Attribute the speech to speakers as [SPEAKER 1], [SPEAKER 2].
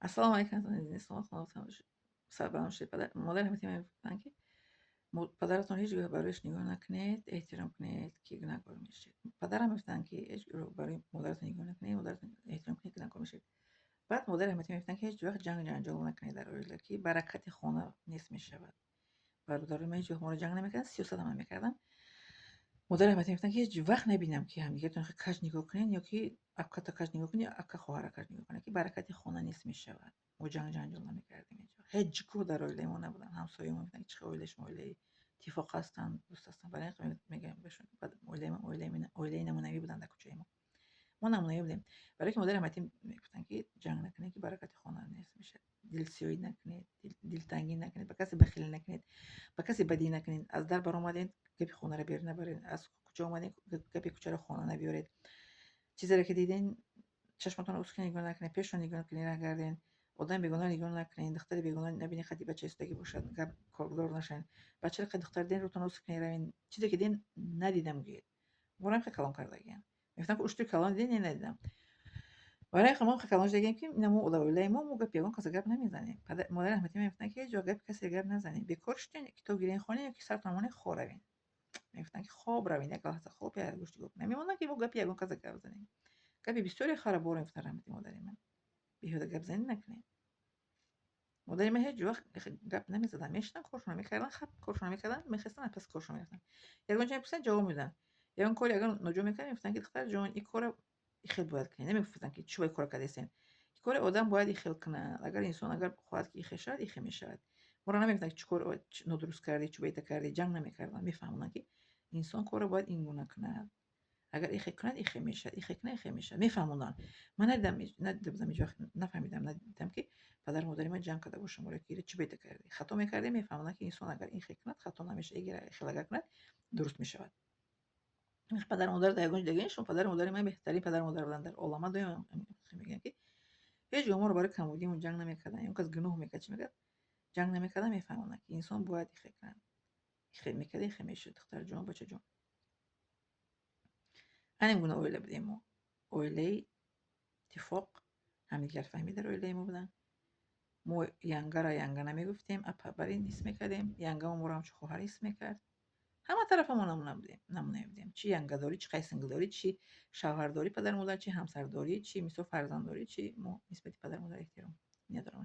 [SPEAKER 1] Ассалому алайкум, сарбаланд шудед. Модар ҳамати мегуфтанд, ки падаратон ҳеҷ гоҳ барояш нигоҳ накунед, эҳтиром кунед, ки гунаҳкор мешавед. Падарам мегуфтанд, ки ҳеҷ гоҳ барои модаратон нигоҳ накунед, модаратон эҳтиром кунед, гунаҳкор мешавед. Баъд модари ҳамати мегуфтанд, ки ҳеҷ вақт ҷанг ҷанҷол накунед дар оила, ки баракати хона нест мешавад. Бародарои ман ҳеҷ вақт моро ҷанг намекарданд, сиёсатам намекарданд. Модари ҳамати мегуфтанд, ки ҳеҷ вақт набинам, ки ҳамдигаратон каҷ нигоҳ кунед ё ки аката каҷ нигоҳ кунед, ё ака хоҳара каҷ нигоҳ кунед, ки баракати хона нест мешавад. Мо ҷанг ҷанҷол намекардем ҳеҷ вақт. Ҳеҷ гоҳ дар оилаи мо набуданд. Ҳамсояи мо мегуфтанд, ки чӣ хел оилаи шумо оилаи иттифоқ ҳастанд, дӯст ҳастанд. Барои ин мегӯям бешон, оилаи ман оилаи намунавӣ буданд дар кӯчаи мо. Мо намунавӣ будем. Барои ки модари ҳамати мегуфтанд, ки ҷанг накунед, ки баракати хона нест мешавад. Дилсиёҳӣ накунед, дилтангӣ накунед, ба касе бахилӣ накунед, ба касе бадӣ накунед. Аз дар баромадед, гапи хонаро берун набаред, аз кӯча омадед, гапи кӯчаро хона набиёред. Чизеро ки диден, чашматонро ускӣ нигоҳ накунед, пешро нигоҳ кунед, нагардед, одами бегона нигоҳ накунед, духтари бегона набинед, қади бача истодагӣ бошад, гап кордор нашавед. Бачаро қади духтар диден, рӯтонро уск кунед, равед. Чизе ки диден, надидам гӯед. Моро ҳам хеле калон кардагиянд. Мегуфтанд, ки уштури калон диден, не, надидам. Барои ин мо калон шудагием, ки ина мо оилаи мо гапи ягон каса гап намезанем. Модари раҳматӣ мегуфтанд, ки ҳеҷ гоҳ гапи касе гап назанед. Бекор шуден, китоб гирен, хонед ё ки сартон монед, хоб равед. Мегуфтанд, ки хоб равед, як лаҳза хоб, як гӯш нигоҳ кунед. Намемонданд, ки мо гапи ягон каса гап занем. Гапи бисёре хараборо мегуфтанд раҳмати модари ман. Беҳуда гапзанӣ накунед. Модари ман ҳеҷ вақт гап намезаданд. Мешинанд, коршонро мекарданд, хап коршонро мекарданд, мехестанд, аз паси коршон мерафтанд. Ягон ҷо мепурсиданд, ҷавоб медоданд. Ягон кори ягон ноҷо мекарданд, мегуфтанд, ки духтарҷон, ин корро ихел бояд кунед. Намегуфтанд, ки чӣ бояд кора кардастен. Ин кори одам бояд ихел кунад. Агар инсон агар хоҳад, ки ихел шавад, ихел мешавад. Моро намегуфтанд, ки чӣ кор нодуруст кардӣ, чӣ боита кардӣ, ҷанг намекарданд. Мефаҳмонданд, ки инсон корро бояд ин гуна кунад. Агар ихел кунад, ихел мешавад, ихел кунад, ихел мешавад. Мефаҳмонданд. Ман надидам, надида будам ҳеҷ вақт, нафаҳмидам, надидам, ки падару модари ман ҷанг карда бошанд моро, ки чӣ боита кардӣ. Хато мекардем, мефаҳмонданд, ки инсон агар ин хел кунад, хато намешавад, эгер ихел агар кунад, дуруст мешавад. Падару модар дар ягон ҷо дигар шумо, падару модари ман беҳтарин падару модар буданд дар олам. Ман доим мегӯям, ки ҳеҷ гоҳ моро барои камбудиамон ҷанг намекарданд. Ягон кас гуноҳ мекард, чӣ мекард, ҷанг намекарданд, мефаҳмонданд, ки инсон бояд ихел кунад. Ихел мекард, ихел мешуд, духтарҷон, бачаҷон. Ҳамин гуна оила будем мо. Оилаи иттифоқ, ҳамдигарфаҳмӣ дар оилаи мо буданд. Мо янгара янга намегуфтем, апа барин ҳис мекардем. Янгамо моро ҳамчун хоҳар ҳис мекард. Ҳама тарафа мо намуна будем, намуна будем. Чӣ янгадорӣ, чӣ қайсингдорӣ, чӣ шавҳардорӣ падару модар, чӣ ҳамсардорӣ, чӣ мисол фарзанддорӣ, чӣ мо нисбати падару модар эҳтиром надорам.